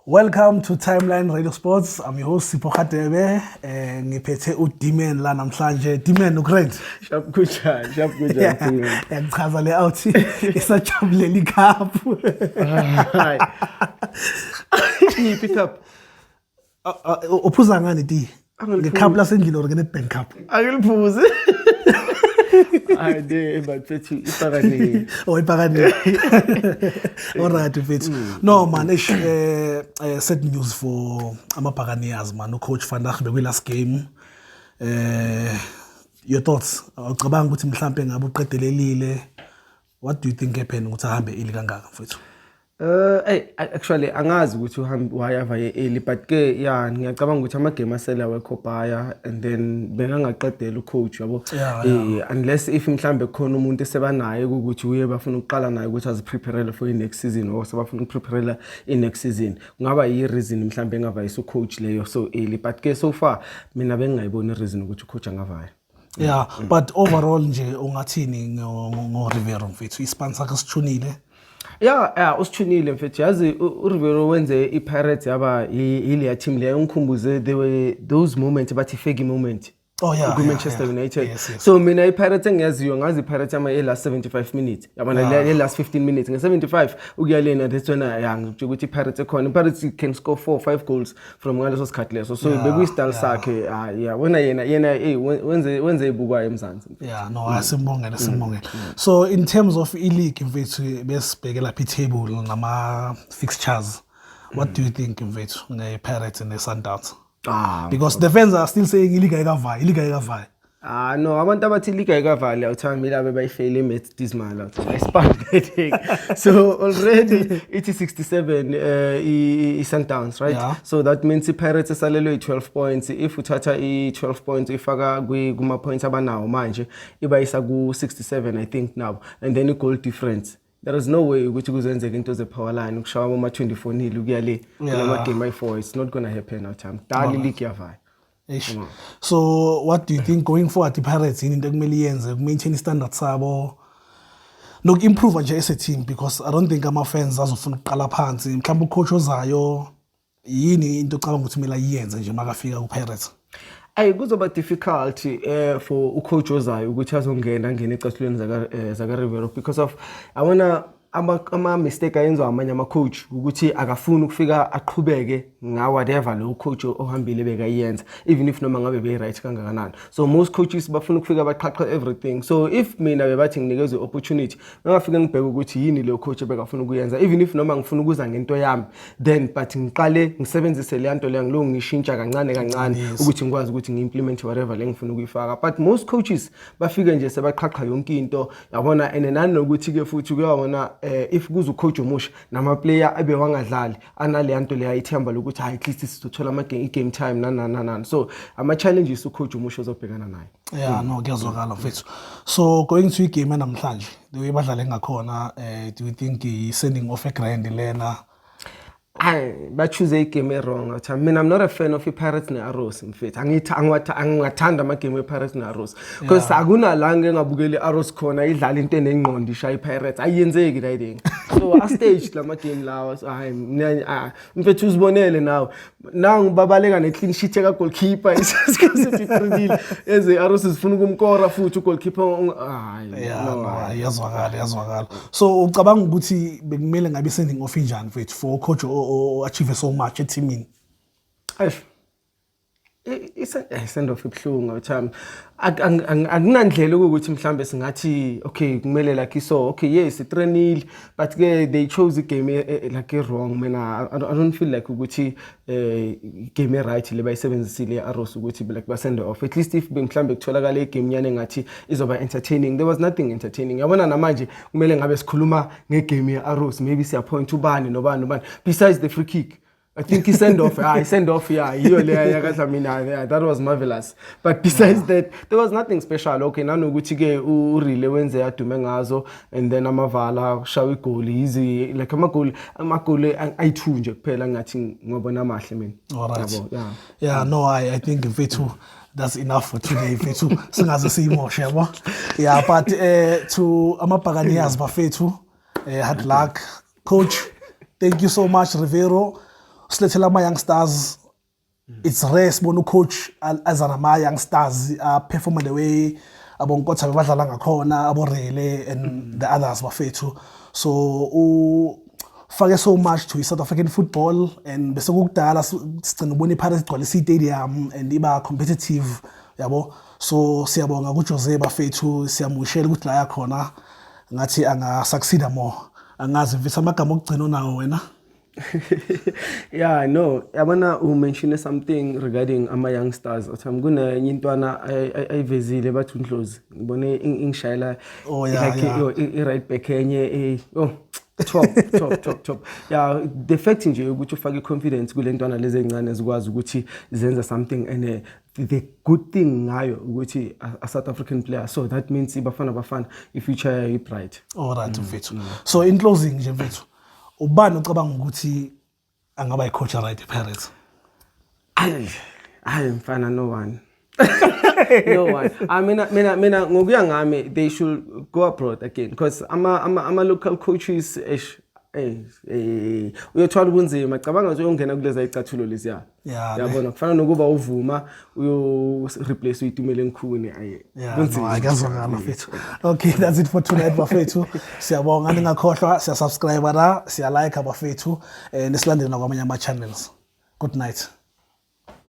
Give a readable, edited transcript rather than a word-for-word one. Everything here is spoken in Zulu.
Welcome to Timeline Radio Sports. I'm your host, Sipho Khatebe. Ngiphethe uDeman la namhlanje. Deman, ugrand. Sharp, kunjani? Sharp, kunjani? Yakuchaza le out isajabulela icup. Hayi. Iphi cup? Uphuza ngani tea? Angiliphuzi. Ngecup lasendlini or nge-Nedbank Cup? Angiliphuzi. Hayi de bafethu, ipakane. Oh, ipakane. All right, mfethu. No man, eish, sad news for ama-Buccaneers, man. Ucoach Van Dijk bekwi last game. Your thoughts? Ucabanga ukuthi mhlambe ngabe uqedelelile? What do you think happened ukuthi ahambe early kangaka, mfethu? Hey, actually angazi ukuthi uhambe wayava ye early, but ke yeah, ngiyacabanga ukuthi ama game asele awekho bhaya and then bengangaqedela ucoach, yabo. Unless if mhlambe khona umuntu esebanaye ukuthi uye bafuna ukuqala naye ukuthi azipreparele for i-next season or sebafuna ukupreparela i-next season, kungaba yi-reason mhlambe engavayisa ucoach leyo so early, but ke so far mina bengingayiboni i-reason ukuthi ucoach angavaya. Yeah, but overall nje ungathini ngo Rivero, mfethu? Ispan sakhe sithunile. Yeah, usithunile, mfethu. Yazi uRivero wenze iPirates yaba ileya team leyo ngikhumbuze, there were those moments bathi Fergie moment ku-Manchester United. So mina iPirates engiyaziyo, ngazi iPirates yama last 75 minutes, yabona, le last 15 minutes, nge-75 ukuya lena, that's when ya ngitsho ukuthi iPirates ekhona. IPirates can score 4 5 goals from ngaleso sikhathi leso, so bekuyi-style sakhe. Ah, yeah, wena yena wenze ibukwayo eMzansi. Yeah, no, asimbongele, simbongele. So in terms of i-league, mfethu, besibheke lapha i-table nama fixtures. What do you think, mfethu, nge-Pirates and ne-Sundowns? Ah. Because the fans are still saying iliga ayikavayi, iliga ayikavayi. Ah no, abantu abathi iliga ayikavali awuthami laba bayifeyile i-maths dismal out. Ayisipambethe. So already ithi 67 i-Sundowns, right? Yeah. So that means i-Pirates esalelwe i-12 points. If uthatha i-12 points ifaka kuma points abanawo manje, ibayisa ku 67, I think, now. And then i-goal difference. There is no way ukuthi kuzenzeka into ze-power line ukushawa boma 24-0 ukuya le kulama game ayi-4. It's not gonna happen awuthami. Dali league yavaya. Eish. So what do you think going forward, i-Pirates yini into ekumele iyenze uku-maintain i-standard sabo noku-improve nje as a team? Because I don't think ama-fans azofuna ukuqala phansi. Mhlawumbe ucoach ozayo, yini into ocabanga ukuthi kumele ayiyenze nje makafika ku-Pirates? Ayi, kuzoba difficult for ucoach ozayo ukuthi azongena angene ecathulweni zaka Rivero because of abona ama mistake ayenziwa amanye ama coach ukuthi akafuni ukufika aqhubeke nga whatever lo coach ohambile bekayenza, even if noma ngabe be right kangakanani. So most coaches bafuna ukufika baqhaqhe everything. So if mina bebathi nginikezwe opportunity, ngingafike ngibheke ukuthi yini leyo coach ebekafuna ukuyenza, even if noma ngifuna ukuza ngento yami then, but ngiqale ngisebenzise leya nto leyo, ngilokhu ngishintsha kancane kancane ukuthi ngikwazi ukuthi ngi-implement whatever le ngifuna ukuyifaka. But most coaches bafike nje sebaqhaqha yonke into, yabona. And nanokuthi-ke futhi kuyabona if kuze ucoach omusha nama-player abewangadlali analeya nto leya, ithemba lokuthi hayi, at least sizothola i-game time, nani nani nani. So ama-challenges ucoach omusha ozobhekana nayo. Yeah, no, kuyazwakala, mfethu. So going to igame yanamhlanje, the way badlale ngakhona, do you think i-sending off egrand lena? Hayi, ba-choose igame e-wrong athi. Mina I'm not a fan of i-Pirates ne-Arrows, mfethu. Angithi angingathanda amagame we-Pirates ne-Arrows because akunala ngike ngabukela i-Arrows khona idlala into enengqondo ishaya i-Pirates, ayiyenzeki la thing. So a-staged lama game lawa. So hayi mina, ah, mfethu, uzibonele nawe nangu babaleka ne-clean sheet eka-goalkeeper isesikhathi 3-0 eze i-Arrows zifuna ukumkora futhi ugoalkeeper hayi. Yeah. No. No, iyazwakala, iyazwakala. So ucabanga ukuthi bekumele ngabe sending off injani, mfethu, for coach o achieve so much eteamini? Eish. I-send off ibuhlungu awuthami. Akunandlela ukuthi mhlambe singathi okay, kumele like so, okay, yes, i-3-0, but ke they chose igame like wrong. Mina I don't feel like ukuthi game right le bayisebenzisile i-Arrows ukuthi like basend off. At least if mhlambe kutholakala igame nyane ngathi izoba entertaining. There was nothing entertaining, yabona. Namanje kumele ngabe sikhuluma ngegame ye-Arrows, maybe siyapoint ubani nobani nobani besides the free kick. I think i-send off, ah, i-send off, yeah, yiyo leya yakaDlamini, yeah, that was marvelous. But besides that, there was nothing special. Okay, nanokuthi ke uRele wenze adume ngazo and then amavala kushawa igoli easy, like amagoli ayi-2 nje kuphela ngathi ngibona amahle mina. All right. Yabo, yeah. Yeah, no, I think, mfethu, that's enough for today, mfethu. Singaze siyimoshe, yabo. Yeah, but to ama-Buccaneers, bafethu, hard luck. Coach, thank you so much, Rivero. Silethela ama youngsters. It's rare sibona ucoach aza nama youngsters a perform the way aboNkotha bebadlala ngakhona, aboRele and the others, bafethu. So u fake so much to South African football and bese kukudala sigcina ubona iPirates igcwalisa i-stadium and iba competitive, yabo. So siyabonga kuJose, bafethu, siyamwishela ukuthi la yakhona ngathi anga succeed more. Angazi mfisa amagama okugcina onawo wena. Yeah, no, yabona, umention something regarding ama youngsters, athi kunenye intwana ayivezile, bathi uNdlozi, ngibone ingishayela. Like yo, i-right back enye, oh, top, top, top, top. Yeah, the fact nje ukuthi ufake i-confidence kule ntwana lezi ezincane zikwazi ukuthi zenza something and the good thing ngayo ukuthi a South African player, so that means iBafana Bafana i-future yayo i-bright. Alright mfethu, so in closing nje mfethu, ubani ucabanga ukuthi angaba i-coach right ePirates? Ayi, hayi mfana, no one, no one. I mina ngokuya ngami, they should go abroad again because ama local coaches, eish, uyothwala ubunzima. Cabanga nje uyongena kuleza icathulo leziya. Yabona, kufana nokuba uvuma uyo replace uItumeleng Khune, ayi. Yeah, Kunzima. No, akuyazwakala mfethu. Okay, that's it for tonight, bafethu. Siyabonga, ningakhohlwa siya subscribe la, siya like, bafethu. Nisilandele nakwamanye ama channels. Good night.